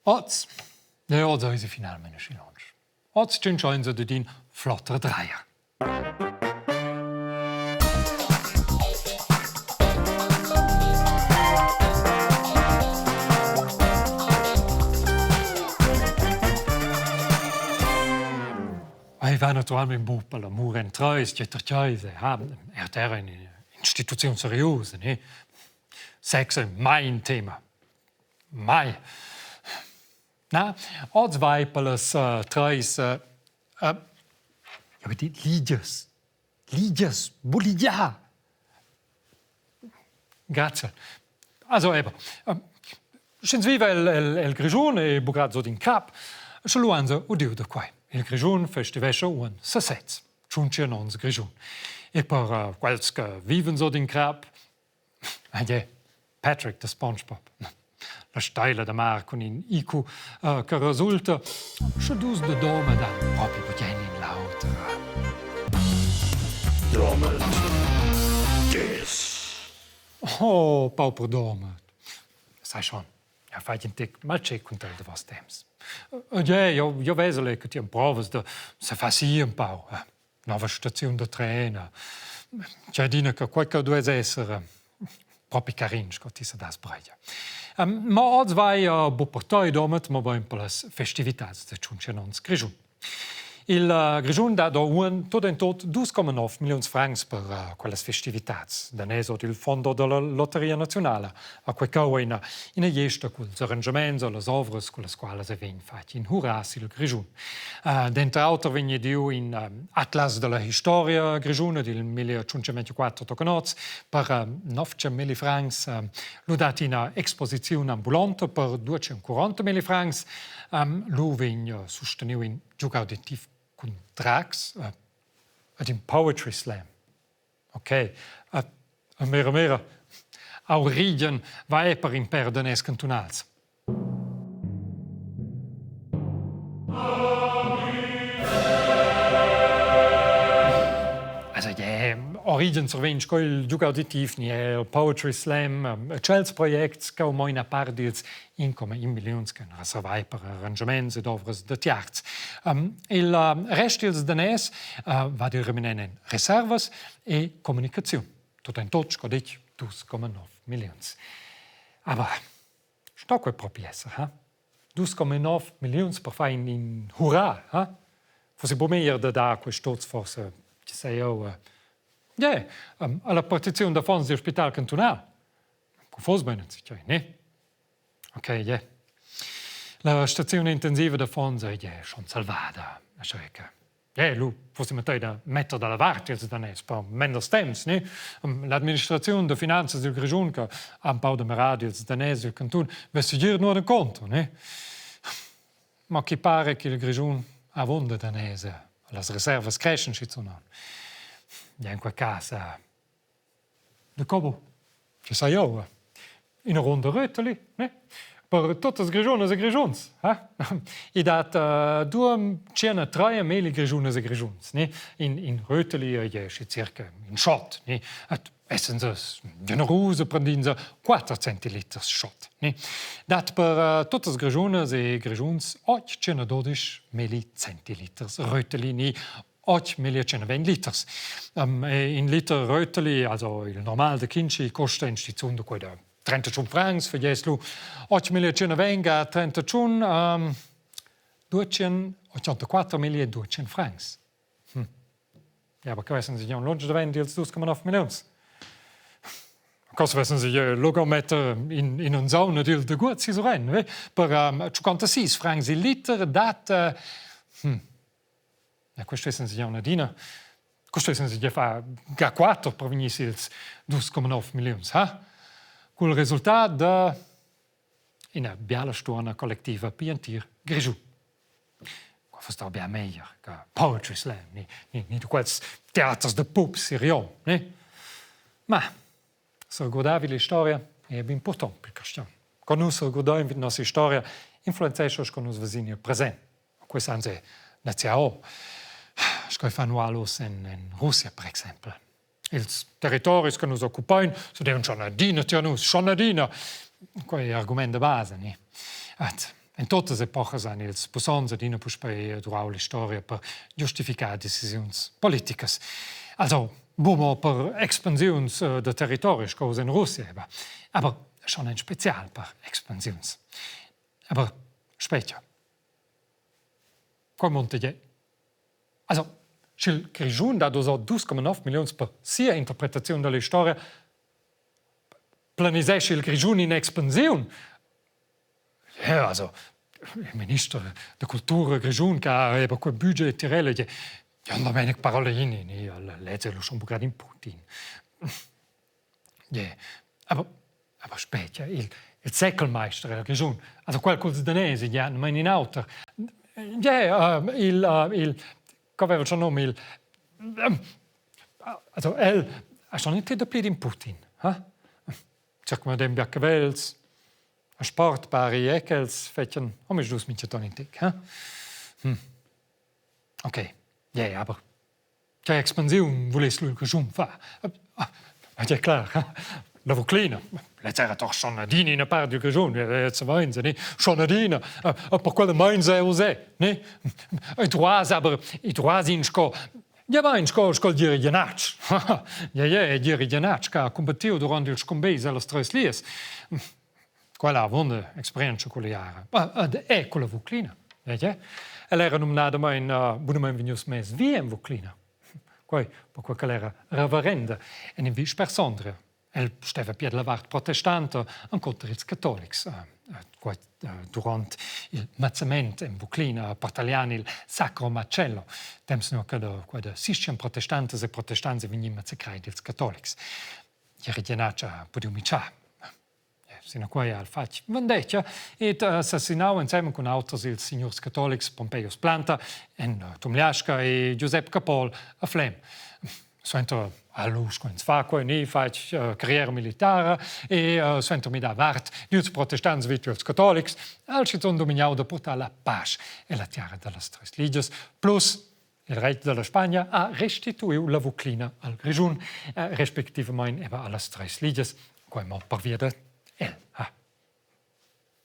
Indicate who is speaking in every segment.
Speaker 1: Oz, ne oz eisi finalmein aschi lunsch. Oz tschintschein dad in flotter dreier. Ei va naturalmein buc per l'amur entrais, tgei ha RTR eine instituziun seriosa, ne? Sex è mai in tema. Mai. Na, oz vai per las treis ja, die ligias. Ligias, buligia. Grazie. Also eben, sch'ins viva el, el, el Grischun e buca sut in crap, sche lu han se udiu da quei. Il Grischun festivescha uonn sesez, tschunschien onns Grischun. E per uh, quels che viven sut in crap, Ah, Patrick da SpongeBob. La steila da mar cun in IQ uh, che resulta, sche dus da doma dan propi bugen in l'auter.
Speaker 2: Domet Dis.
Speaker 1: Oh, pauper Domet. Sai schon, ja fai in tic mal che cun tel da vos temps. Ja, io, io vesele che ti emprovas da se fa si un pau. Nova staziun da tren. C'è adina che quei che duess esser propi carin sco ti sa das Bregia. Ma oz vai bu per toi domet, mobein per las festivitads da tschunchen onns Grischun. Il Grischun dat uon tot en tot 2,9 milliuns francs per quellas festivitads. Daners ord il fondo dalla Lotteria Naziunala. A quei cheu ei ina, ina gliesta culs arrangiaments e las ovras cullas qualas ei vegn fatg in hurra sil Grischun. Denter auter vegn ediu in atlas dalla historia grischuna dil 1824 tochen oz per 900 francs. Lu dat ina exposiziun ambulonta per 240 francs. Lu vegn susteniu in giug auditiv cun drags ed in poetry slam. Ok, a mira mira, Aurigen va è per in pèr daners cantunals. Also yeah, Origen survegn sco il giug auditiv ni il Poetry Slam, tschels projects che mo ina part dils 1,1 milliuns che reservai per arrangiaments ed ovras da tiarz. Il rest dils daners va dil reminent en reservas e communicaziun. Tot en tot, sco detg, 2,9 milliuns. Aber sto quei propi esser, ha? 2,9 milliuns per far in, in hurra, ha? Fosse bu meglier da dar quest tots forse, che sei eu, yeah, alla partiziun d'affons dil spital cantunal. Cu foss bein enzatgei, ne? Ok, yeah. La staziun intensiva d'affons ei yeah, schon salvada, aschia che Yeah, lu fossi mattei da metter dalla vart ils daners per menders temps, ne? L'administraziun da finanzas dil Grischun che ha empau da mirar ils daners dil cantun vess segir nuot encontro, ne? Ma chi pare ch'il Grischun ha avunda daners, las reservas creschen schizun. Ja, in quei cas Da Cobo, che sai jeu, ina runda Röteli, ne? Per tuttas Grischunas e Grischuns, ha? I dat uh, due tschena treia meli Grischunas e Grischuns, ne? In, in Röteli ei schi circa in shot, ne? Et essen se generuse prendin se 4 centiliters shot, ne? Dat per uh, tuttas Grischunas e Grischuns 8 tschena 12 meli centiliters Röteli, ni 8 milli liters. Um, in liter Röteli, also il normal de Kinchi, costa in stizun da quei da 31 francs, vergess lu 8 milli venga 31, um, 284 milli 200 francs. Hm. Ja, aber che wissen Sie ja lunsch davent ils 2,9 millions. Cosa vessen sie logo metter in, in un sauna dil de guot si rein, ne? Per um, 56 francs il liter dat uh, hm, Ja, quest vessen sie aunc adina. Quest vessen sie gia far ga quatter per vegnir sils 2,9 milliuns, ha? Cul resultat da ina biala stuorna collectiva pigl entir Grischun. Qua fuss stau bia meglier che Poetry Slam ni, ni, ni da quels teaters da pups si Riom, ne? Ma s'regurdavi l'istoria è be important per cristian. Con nus regurdain vid nossa historia, influenzescha sco nus vesin il present. Quei san se naziao, sco ei fan ualus en, en Russia per exempel. Ils territoris che nus occupein se devan schon adina tier nus, schon adina. Quei è argument da basa, ni? At, En totas epochas han ils pussonts adina puspei durau l'istoria per giustificar decisiuns politicas. Also, buc mo per expansiuns da territori sco uss en Russia, aber schon en spezial per expansiuns. Aber spetga. Quei munta gie. Also, sch'il Grischun dat uss 2,9 milliuns per sia interpretaziun dalla historia, planisescha il Grischun in'expansiun? Ja, also, il minister da cultura grischun che ha eben quel budget tirel, ja, non vegn parolini, ni lez è schon grad in Putin. Yeah. Aber, aber später, il, il Säckelmeister el Grischun, also quel culs danesi, ja, non in auter. Yeah, il, il, come aveva il nome, il, also el ha schon nicht dapli din Putin. Ha? Circa dem Biacavels, a sport pari e ch'els fetschan omisdus mintgaton in tic. Ha? Hm. Ok, yeah, aber tgei expansiun vuless lu il Grischun far? Ah, ja klar, la Vuclina, lez era doch schon adina ina part dil Grischun, jetzt meins, ne? Schon adina, per quella meins è uss, ne? I droas aber, i droas in sco Ja bain, sco sco il Gieri Genatsch. Ja, ja, il Gieri Genatsch che ha combattiu durant ils combats ellas Treis Lias. Quella avunda experienza con la jara. E con la Vuclina. Ja, ja. El era numnadamain bunamain vegnius mess vi en Vuclina. Quei perquei ch'el era reverenda en in vitg per Sondria. El steva pia dalla vart protestanta encunter ils catolics. Quei durant il mazzament en Vuclina per talian il Sacro Macello, temps nua che da quei da 600 protestantas e protestants è vegnì mazzacrai dils catolics. Ieri Genatsch ha pudiu mitschar. Sinaquei ha el fatg vendetga ed assassinau ensemen cun auters ils signurs catolics Pompeius Planta en Tumliasca e Giusep Capol a Flem. Suenter ha lu sco ins fa quei ni fatg carriera militara e suenter midar vart dils protestants vid ils catolics ha el schizun domignau da purtar la pasch ella tiara dallas Treis Ligias plus Il retg dalla Spagna ha restituiu la Vuclina al Grischun, respectivamain era allas Treis Ligias, quei mo pervia da el. Ha.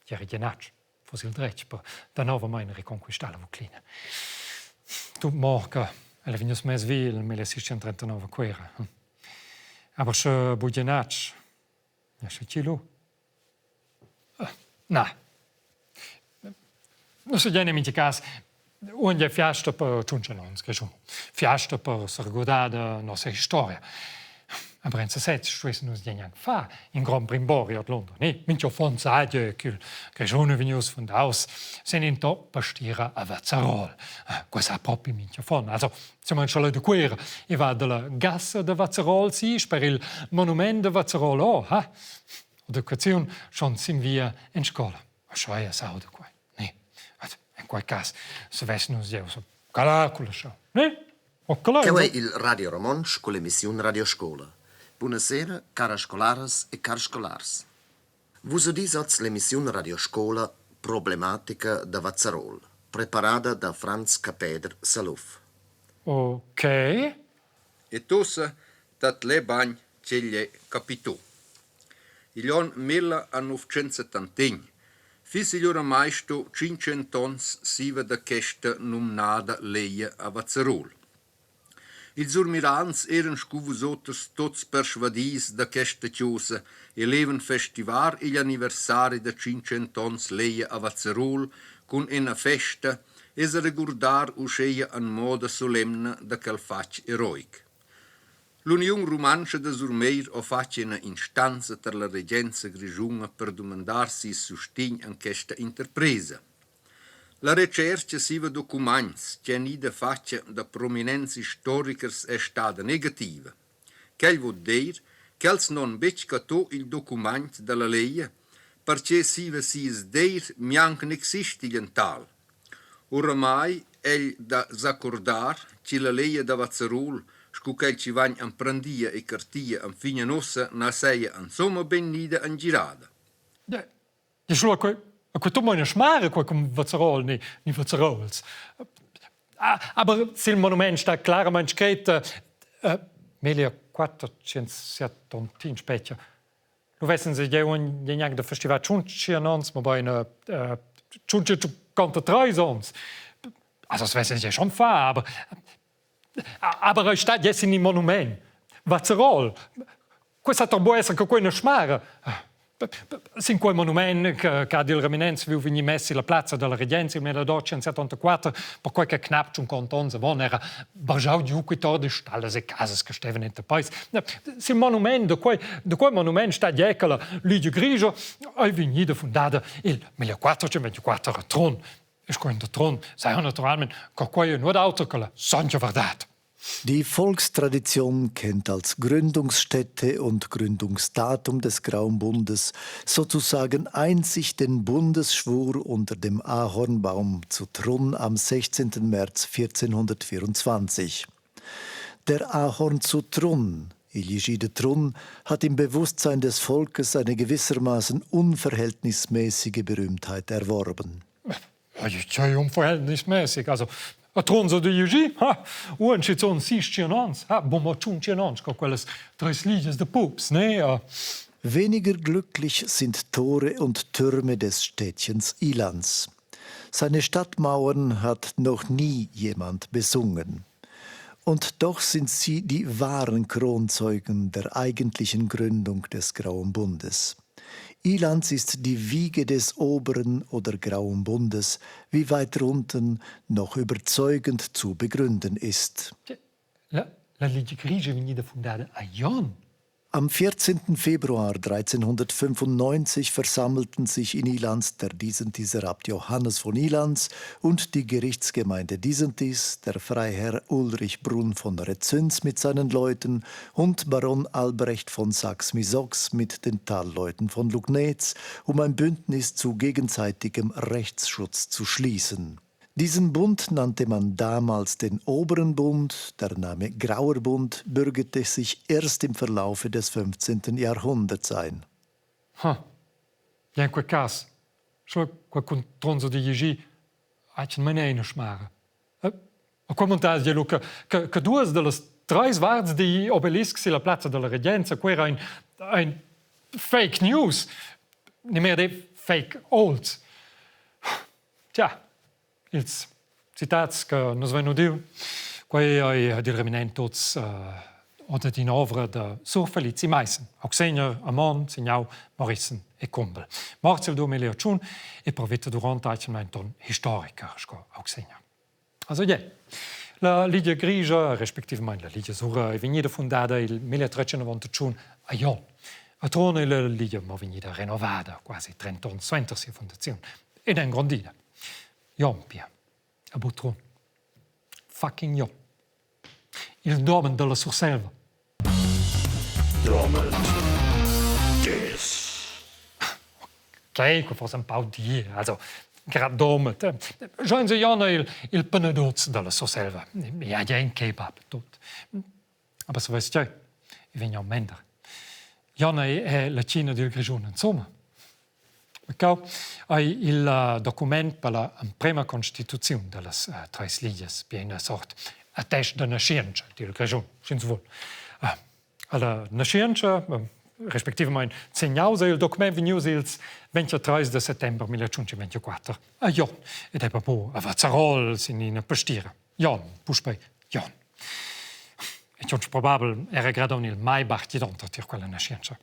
Speaker 1: Gieri Genatsch fuss il dretg per danovamein reconquistar la Vuclina. Tut mo che el è vegnius mess vi il 1639 a Cuera. Aber sche bu Genatsch, ja sche chi lu? Na. Nu seigien in mincha cas uonn fiasta per tschuncher ons Grischun. Fiasta per s'regurdar da nossa historia. Aber in sesez stuessen nus gnanc far in grond brimbori ad Londra. Ne, mincha uffant sa gie ch'il Grischun è vegnius fundaus sin in toc pastira a Vazarol. Quei sa propi mincha uffant. Also, insomma, scha da Cuera e va dalla gassa da Vazarol si sper il monument da Vazarol oh, ha? Educaziun schon sin via en scola. Aschia s'auda quei. Ne. En quei cas savessen nus jeu so calar culla show. Ne? O calar.
Speaker 2: Cheu ei il Radio Romontsch cull'emissiun Radioscola. Bunasera, caras scolaras e cars scolars. Vus udis oz l'emissiun Radioscola Problematica da Vazarol, preparada da Franz Capeder Salouf.
Speaker 1: Ok.
Speaker 3: Ed ussa dat lez bagn ch'igl è capitò. Igl onn 1971 fiss igl oramai sto tschintschient onns siva da questa numnada leia a Vazerol. Ils Surmirans eran scu vus oters tots persvadis da questa chosa e levan festivar igl anniversari da tschintschient onns leia a Vazerol cun ena festa e sa regurdar uscheia an moda solemna da quel fatg eroic. L'Uniun rumantscha da Surmeir ho fatg ina instanza tar la regenza grischuna per dumandar ses sustegn en questa interpresa. La retschertga siva documaints ch'è gnida fatga da prominents istorichers è stada negativa. Quel vot dir ch'els n'han betg chattà il documaint da la leia, perche siva seis deir gnanc n'exista ün tal. Oramai è'l da s'accordar chi la leia da Vazerol, scu quel chi vain imprendia e cartia infin a nossa, na saja insomma ben gnida ingirada.
Speaker 1: Ja, ja quei quei tu meine schmare quei cum Vazerol ni ni Vazerols. Aber sil monument sta clarament scret meglio 471 specchia. Lu vessen se jeu gnanc da festivar tschun tschien onns, mobein 153 onns. Also das weiß ich ja schon fa, aber aber ei stat jetzt in in monument. Vazerol. Questa sa buc esser che quei na schmara. Sin quei monument che, che ha dil reminent viu vegnir mess la plazza dalla regenza il 1874, perquei che knapp 50 onns avon era bargiau giu 14 stallas e casas che stevan enta peis. Sil monument, da quei, da quei monument stat gie che la Ligia Grigia ei vegnida fundada il 1424 a Trun. E sco in da Trun sai naturalment che quei è nuot auter che la sontga verdad.
Speaker 4: Die Volkstradition kennt als Gründungsstätte und Gründungsdatum des Grauen Bundes sozusagen einzig den Bundesschwur unter dem Ahornbaum zu Trun am 16. März 1424. Der Ahorn zu Trun, igl de Trun, hat im Bewusstsein des Volkes eine gewissermaßen unverhältnismäßige Berühmtheit erworben.
Speaker 1: Ja, unverhältnismäßig. Also, a Trun so de Jugi, ha, uon schizun sis tschien ons, ha, bumma tschun tschien ons, co quellas treis ligias de pups, ne? Ja.
Speaker 4: Weniger glücklich sind Tore und Türme des Städtchens Ilanz. Seine Stadtmauern hat noch nie jemand besungen. Und doch sind sie die wahren Kronzeugen der eigentlichen Gründung des Grauen Bundes. Ilanz ist die Wiege des Oberen oder Grauen Bundes, wie weiter unten noch überzeugend zu begründen ist.
Speaker 1: La, la Ligia Grigia vegnida fundada a Jon.
Speaker 4: Am 14. Februar 1395 versammelten sich in Ilanz der Disentiser Abt Johannes von Ilanz und die Gerichtsgemeinde Disentis, der Freiherr Ulrich Brunn von Rezüns mit seinen Leuten und Baron Albrecht von Sax-Misox mit den Talleuten von Lugnez, um ein Bündnis zu gegenseitigem Rechtsschutz zu schließen. Diesen Bund nannte man damals den Oberen Bund, der Name Grauer Bund bürgerte sich erst im Verlaufe des 15. Jahrhunderts ein.
Speaker 1: Ha. Ja, in quel cas, sche quel contronzo di Gigi ha mena ina schmara. A quel munta lu che, che, che duas dallas treis varts di obelisc sulla piazza della Regenza, quella era ein, ein fake news, ni mehr de fake olds. Tja, ils citats che nus vein udiu, quei ei dil reminent tuts uh, oder d'ina ovra da Sur Felici Maissen, augsegner a Mon, Signau, Morissen e Cumbel. Morts il 2001 e provetta durant ein ton historiker sco augsegner. Also je. La Ligia Grigia, respectivament la Ligia Sura, è vegnida fundada il 1391 a Jon. A Trona è la Ligia mo vegnida renovada quasi 30 onns suenter sia fundaziun ed engrondida. Jon pia, a Butrun. Fucking Jon. Il domen dalla Surselva.
Speaker 5: Domen des.
Speaker 1: Ok, que forse un pau dir. Also, grad domet. Join se Jon il, il penedoz dalla Surselva. Ja, ja, in kebab, tut. Aber so weißt du, ich vegn auch mender. Jon è la Cina del Grischun, insomma. Cau ei il document per la emprema constituziun dallas uh, treis ligias, pia ina sort attest da naschientscha dil Grischun, sch'ins vul. Uh, alla naschientscha, respectivamain segnaus ei il document vegnius ils 23 de settembre 1824 a Jon ed ei po a Vazarol sin ina pastira. Jon, puspei Jon. E tschunsch probabel era grad aunc il Maybach gidonter tier quella naschientscha.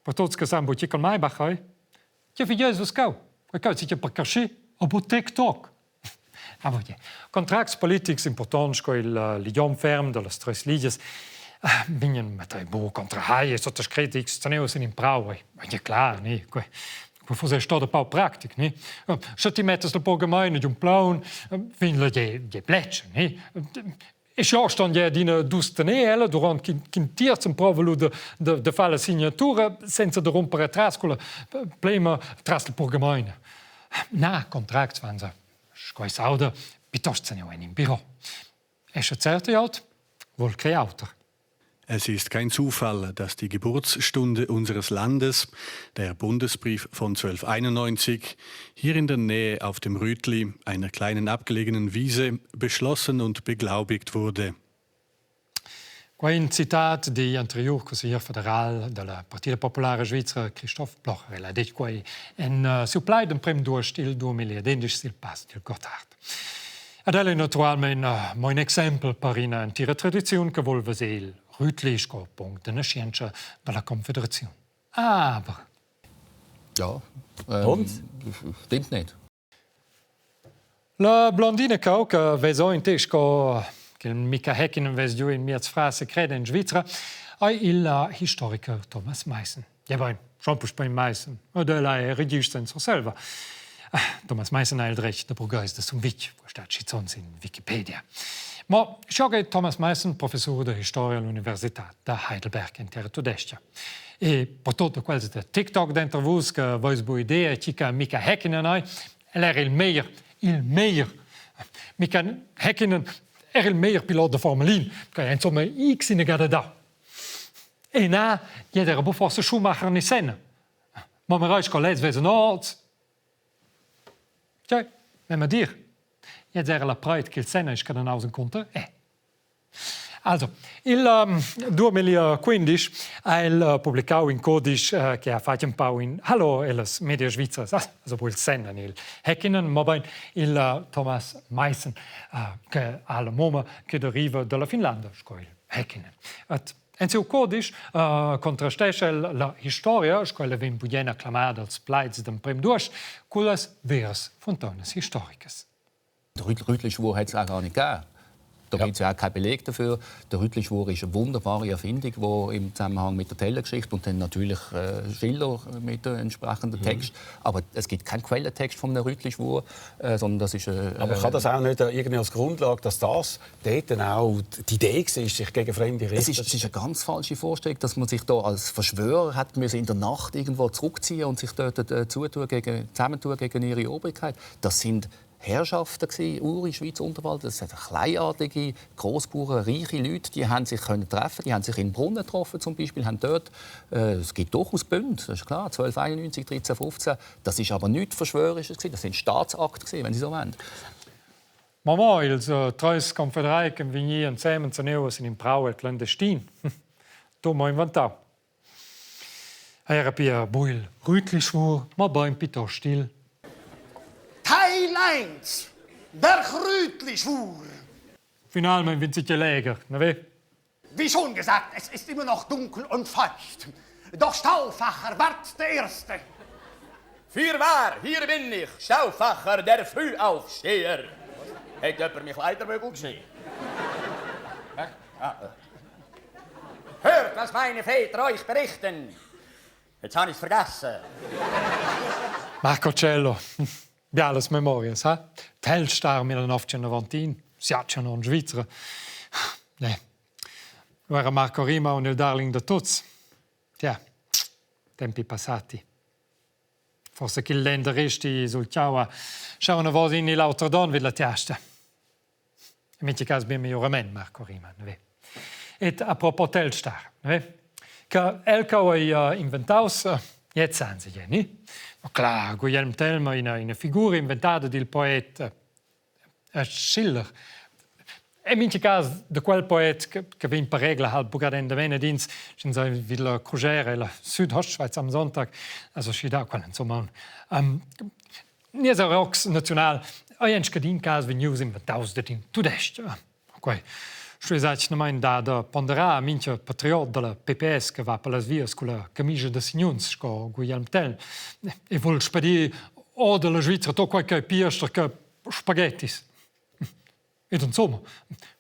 Speaker 1: Per tuts che san buc col Maybach ei, Che figeis vus cau? Quei cau si per carschi o bu TikTok. Aber je. Contracts politics importants sco il ligiom ferm dallas tres ligias vegnan mettai bu contrahai e sottascret x teneus in imprau. Ja klar, ne, quei quei fosse stato pau practic, ne? Sche ti mettes la poca gemein giun plaun, vegn la je je bletsch, ne? E scha ston ja adina dus tener ella durant ch'in tierz emprova lu da, da, da far la signatura senza da romper atras quella plema tras la purgameina. Na, contracts van se, sco ei s'auda, piuttosto se en in biro. E sche certe alt, vuol che auter.
Speaker 6: Es ist kein Zufall, dass die Geburtsstunde unseres Landes, der Bundesbrief von 1291, hier in der Nähe auf dem Rütli, einer kleinen abgelegenen Wiese, beschlossen und beglaubigt wurde.
Speaker 1: Quei in citat digl anteriur cusseglier federal dalla Partida Populara Svizra Christoph Blocher. El ha detg quei en uh, siu plaid emprem d'uost il 2011 sil pass dil Gottard. Ad el è naturalmein uh, mo in exempel per ina entira tradiziun che vul veser il Rütli sco punct de naschientscha dalla Confederaziun. Aber
Speaker 5: Ja, ähm, stimmt nicht.
Speaker 1: La blondina cheu che vesa in tec sco ch'il Mika Häkkinen vess giu in miez frar secret en Svizra, ei il historiker Thomas Maissen. Jebein, schon puspei Maissen. Ed el ei regist en Surselva. Thomas Maissen ha il dretg da burgheis da Sumvitg, stat schizun sin Wikipedia. Mo scho ei Thomas Maissen professur da historia all'Universitad da Heidelberg en terra tudestga. E per tot quels da TikTok denter vus che veis bu idea chi che Mika Häkkinen ei, el era il meglier, il meglier. Mika Häkkinen era il meglier pilot da Formel 1, che insomma x ina gada da. E na, jed era bu forse Schumacher ni Senna. Ma mir sco lez vesen oz. Tgei, memma dir. Jetzt era la preit ch'il Senna es cadenaus encunter e. Also, il um, 2015 ha el uh, publicau in codice uh, che ha fatg un pau in hallo ellas medias svizras, also bu il Senna il Häkkinen, mobein il uh, Thomas Maissen, uh, che ha la moma che deriva dalla Finlanda, sco il Häkkinen. Et en siu codice uh, contrastescha el la historia, sco ella vegn bugen acclamada als plaids d'emprem duas, cullas veras fontaunas historicas.
Speaker 5: Den Rütlischwur hat es auch gar nicht gegeben. Da gibt es ja auch keinen Beleg dafür. Der Rütlischwur ist eine wunderbare Erfindung, die im Zusammenhang mit der Tellergeschichte und dann natürlich äh, Schiller mit dem entsprechenden mhm. Text. Aber es gibt keinen Quellentext von einem Rütlischwur, äh, sondern das ist...
Speaker 7: Äh, Aber kann das auch nicht irgendwie als Grundlage, dass das dort auch die Idee war, sich gegen Fremde
Speaker 5: richten? Es ist, es ist eine ganz falsche Vorstellung, dass man sich da als Verschwörer hat müssen in der Nacht irgendwo zurückziehen und sich dort äh, zutun gegen, zusammentun gegen ihre Obrigkeit. Das sind Herrschaften gewesen, Uri, Schweiz, Unterwald. Das sind kleinartige Grossbauern, reiche Leute, die haben sich können treffen, die haben sich in Brunnen getroffen zum Beispiel, haben dort, äh, es gibt durchaus Bünde, das ist klar, 1291, 1315. Das ist aber nichts Verschwörerisches gewesen, das sind Staatsakte gewesen, wenn Sie so wollen.
Speaker 1: Mama, ils uh, treis confederai che vegni ensemen zaneu sin in prau el clandestin. Tu m'ho inventau. Era pia buc il Rütlischwur, mobein plitost il.
Speaker 8: Teil 1 Der Rütlischwur.
Speaker 1: Finalmein vegn ti legher, ne?
Speaker 8: Wie schon gesagt, es ist immer noch dunkel und feucht. Doch Stauffacher ward der Erste.
Speaker 9: Fürwahr, hier bin ich, Stauffacher, der Frühaufsteher. Hat jemand mein Kleiderbügel gesehen? Ah. Hört, was meine Väter euch berichten. Jetzt habe ich es vergessen.
Speaker 1: Marco Cello, bialas memorias, ha? Telstar 1991, siacha non Svizzera. Ne. Lu era Marco Rima un il darling da tuts. Tja, tempi passati. Forse ch'il lender resti sul tgau ha schau anavos in ni l'auter don vid la tiasta. In mintga cas bien migliorament, Marco Riemann, ne? Et a propos Telstar, ne? Che el ch'eu ei uh, inventaus, uh, jetzt san sie ja, ni? Ma klar, Guglielm Tell ina, ina figura inventada dil poet uh, Schiller. In mintga cas da quel poet che, che vegn per regla halt buca endament ed ins sch'ins ei vid la crugera ella Südostschweiz am Sonntag, also schi da quel insomma um, Nies erox naziunal ei en scadin cas vegnius inventaus dad in tudestg. Quei stuess atgnamein dar da ponderar a mintga patriot dalla PPS che va per las vias culla camigia da signuns sco Guglielm Tell e vul spedir or dalla Svizra tot quei che ei piester che spaghettis. Ed insomma,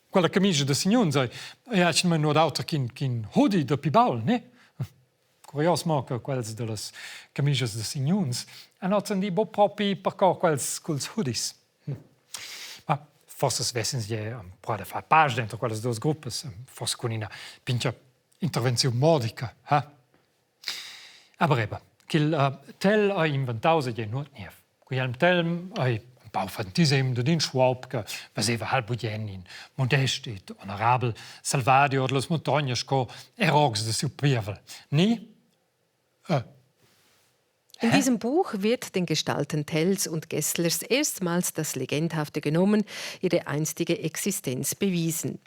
Speaker 1: quella camigia da signuns ei, ei atgnamein nuot auter ch'in ch'in hoodie da pli baul, ne? Curios mo che quels dallas camigias da signuns han ozendi buc propi per cor quels culs hoodies. Hm. Ma forse svessens je empruar da far pace dentro quellas duas gruppas, forse cun ina pintga intervenziun modica, ha? Aber eben, ch'il uh, Tell ei inventaus ei nuot niev. Guglielm Tell ei un pau fantisem dad in Schwab che veseva halt bugen in modest ed honorabel selvadi ord las muntognas sco erox de siu pievel. Ni?
Speaker 10: Äh. In diesem Buch wird den Gestalten Tells und Gesslers erstmals das Legendhafte genommen, ihre einstige Existenz bewiesen.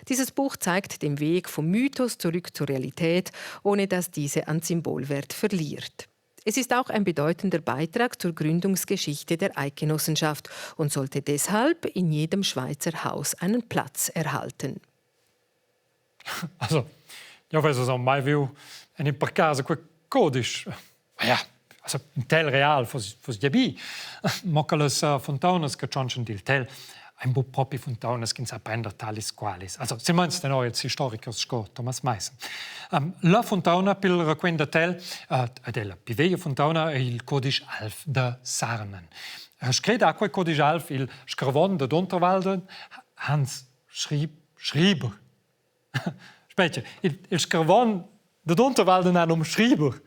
Speaker 10: Dieses Buch zeigt den Weg vom Mythos zurück zur Realität, ohne dass diese an Symbolwert verliert. Es ist auch ein bedeutender Beitrag zur Gründungsgeschichte der Eidgenossenschaft und sollte deshalb in jedem Schweizer Haus einen Platz erhalten.
Speaker 1: Also, io veso so mai viu en in per casa quei codisch. Ma ja, also in tel real fos fos ja bi. Mo che las fontaunas che tschontschan dil tel ein buc propi fontaunas ch'ins sa prender talis qualis. Also silmeins tenor ils historichers sco Thomas Maissen. Um, la fontauna pil raquent da Tell uh, ed è la pi veglia fontauna è il codisch alv da Sarnen. Scret ha quei codisch alv il scarvon da Unterwalden Hans Schrieb, Schreiber. Spetga, il, il scarvon dad Unterwalden ha num Schreiber.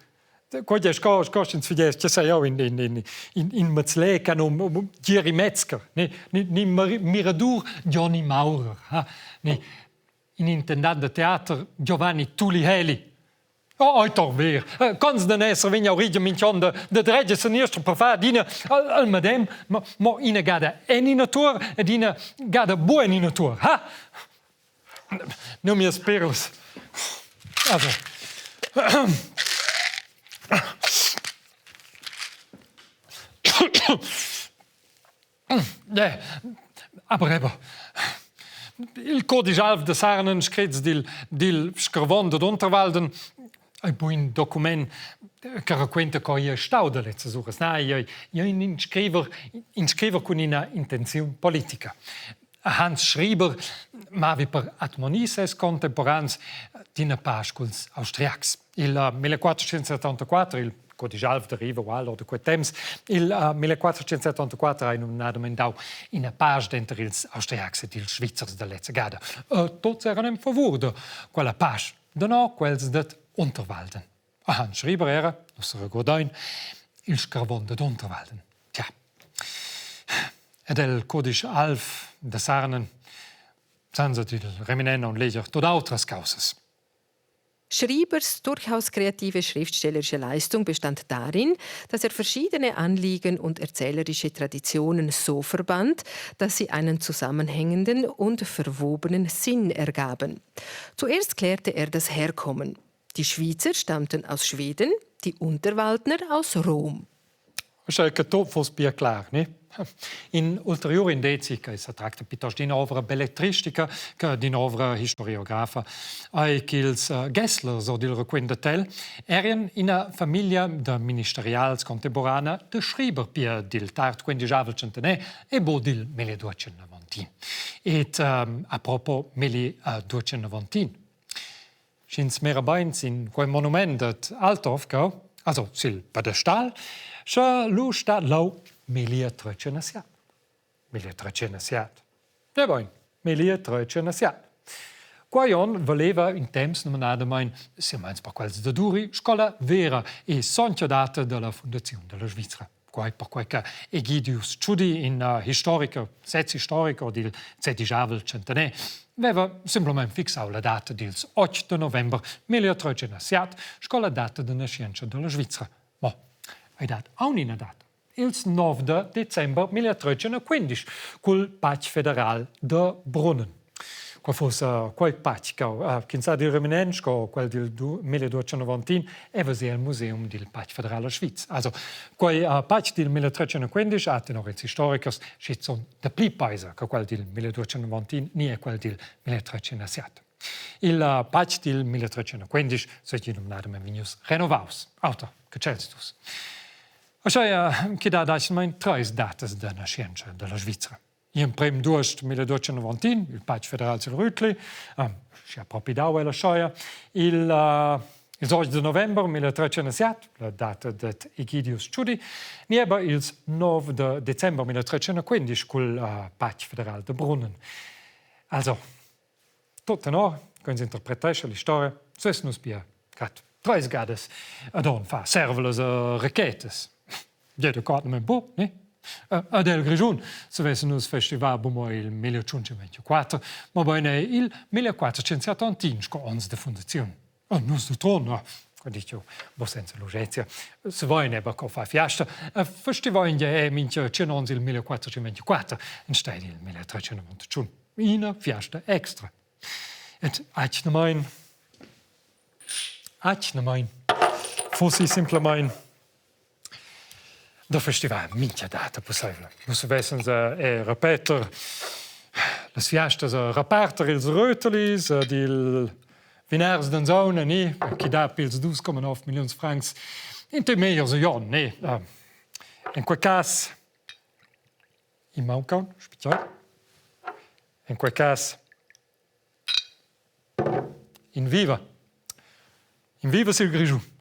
Speaker 1: Quei è sco, sco sch'ins fidess, che sai jau, in, in, in, in, in mazzler che ha num Gieri Metzger, ni, ni, ni Miradur Johnny Maurer, ha, ni in intendant da teater Giovanni Tuli Heli. Oh, oi toch ver. Cons den esser vegn aurigia minch'on da, da dretg e seniester per far adina al, al medem, mo, mo ina gada en ina tur ed ina gada bu en ina tur. Ha? Nu mias perlas. Also. Aber eben, il codisch alv da Sarnen screts dil, dil scarvon dad Unterwalden ei bu in document che raquenta co ei stau da lezzas uras. Na, ei ei in scriver, in scriver cun ina intenziun politica. Hans Schreiber mavi per admonir ses contemporans d'ina pasch culs Austriacs. Il 1474, il codisch alv deriva ual or da quei temps, il 1474 ha numnadamain dau ina pasch denter ils Austriacs ed ils Svizzers da lezza gada. Tots eran en favur da quella pasch, danor quels dad Unterwalden. Hans Schreiber era, nus regurdein, il scarvon dad Unterwalden. Tja. Ed el codisch alv da Sarnen, senza dil reminent non leger tot autras causas.
Speaker 10: Schriebers durchaus kreative schriftstellerische Leistung bestand darin, dass er verschiedene Anliegen und erzählerische Traditionen so verband, dass sie einen zusammenhängenden und verwobenen Sinn ergaben. Zuerst klärte er das Herkommen. Die Schweizer stammten aus Schweden, die Unterwaldner aus Rom.
Speaker 1: Uschè che tot foss pia clar, ne? In ulteriur indezi che sa tracta piuttosto d'ina ovra belletristica che d'ina ovra historiografa ei ch'ils eh, Gesslers o dil raquint da Tell eran ina famiglia da ministerials contemporana de Schreiber pia dil tard quindischavel centener e bo dil 1290. Et um, a propos 1290, Sch'ins mira bein sin quei monument dad Altdorf cheu, also sil pedestal, sche lu stat leu meglier tretschena siat. Meglier tretschena siat. Ja bein, meglier tretschena siat. Quei onn valeva in temps numnadamein, silmeins per quels da Duri, scola vera e sontga data dalla fundaziun dalla Svizra. Quai perquai che Egidius Tschudi, in historiker, sez historiker dil sedischavel tschentaner, veva simplamain fixau la data dils 8 de november 1307 sco la data de naschientscha dalla Svizra. Mo, ei dat aunc ina data. Ils 9 de december 1315 cul Patg federal de Brunnen. Quei fosse quei patg ch'ins ha dil reminent sco quel dil 1291 e vesi el museum dil Patg federal a Schwyz. Also quei patg dil 1315 ha tenor ils historikers schizun dapli peisa che quel dil 1291 ni è quel dil 1307. Il patg dil 1315 seigi numnadamein vegnius renovaus, auter che tschels dus. Aschia che dat actualmein treis datas da naschientscha dalla Svizra. Gl'emprem d'uost 1291, il Patg federal sil Rütli, schi ha propi dau ella scheia, il, ils 8 de november 1307, la data dad Egidius Tschudi, ni aber ils 9 de december 1315 cul Patg federal de Brunnen. Also, tot tenor, quando interpretescha l'istoria, ses nus pia grad treis gadas ad on fa servelas e rachetas. Jeder quat men bu, ne? Ad el Grischun se vessen nus festival bu mo il 1524, ma bein il 1471 sco ons de fundaziun. Oh, nus de Tron, no, dic bo senza Lugezia. Se vain aber co fa fiasta, festivain ja è mincha tschun ons il 1424, instead il 1391. Ina fiasta extra. Ed atgnamain, atgnamain fussi simplamain da festivar mincha data pussaivla. Nus vessans er repeter las fiastas a reparter ils rötelis ed il vinars d'anzona, ne, chi dà pils 2,9 milliuns francs in te megliers jon, ne. In quel cas in mauncaun, spezial. In quel cas in viva. In viva sil Grischun.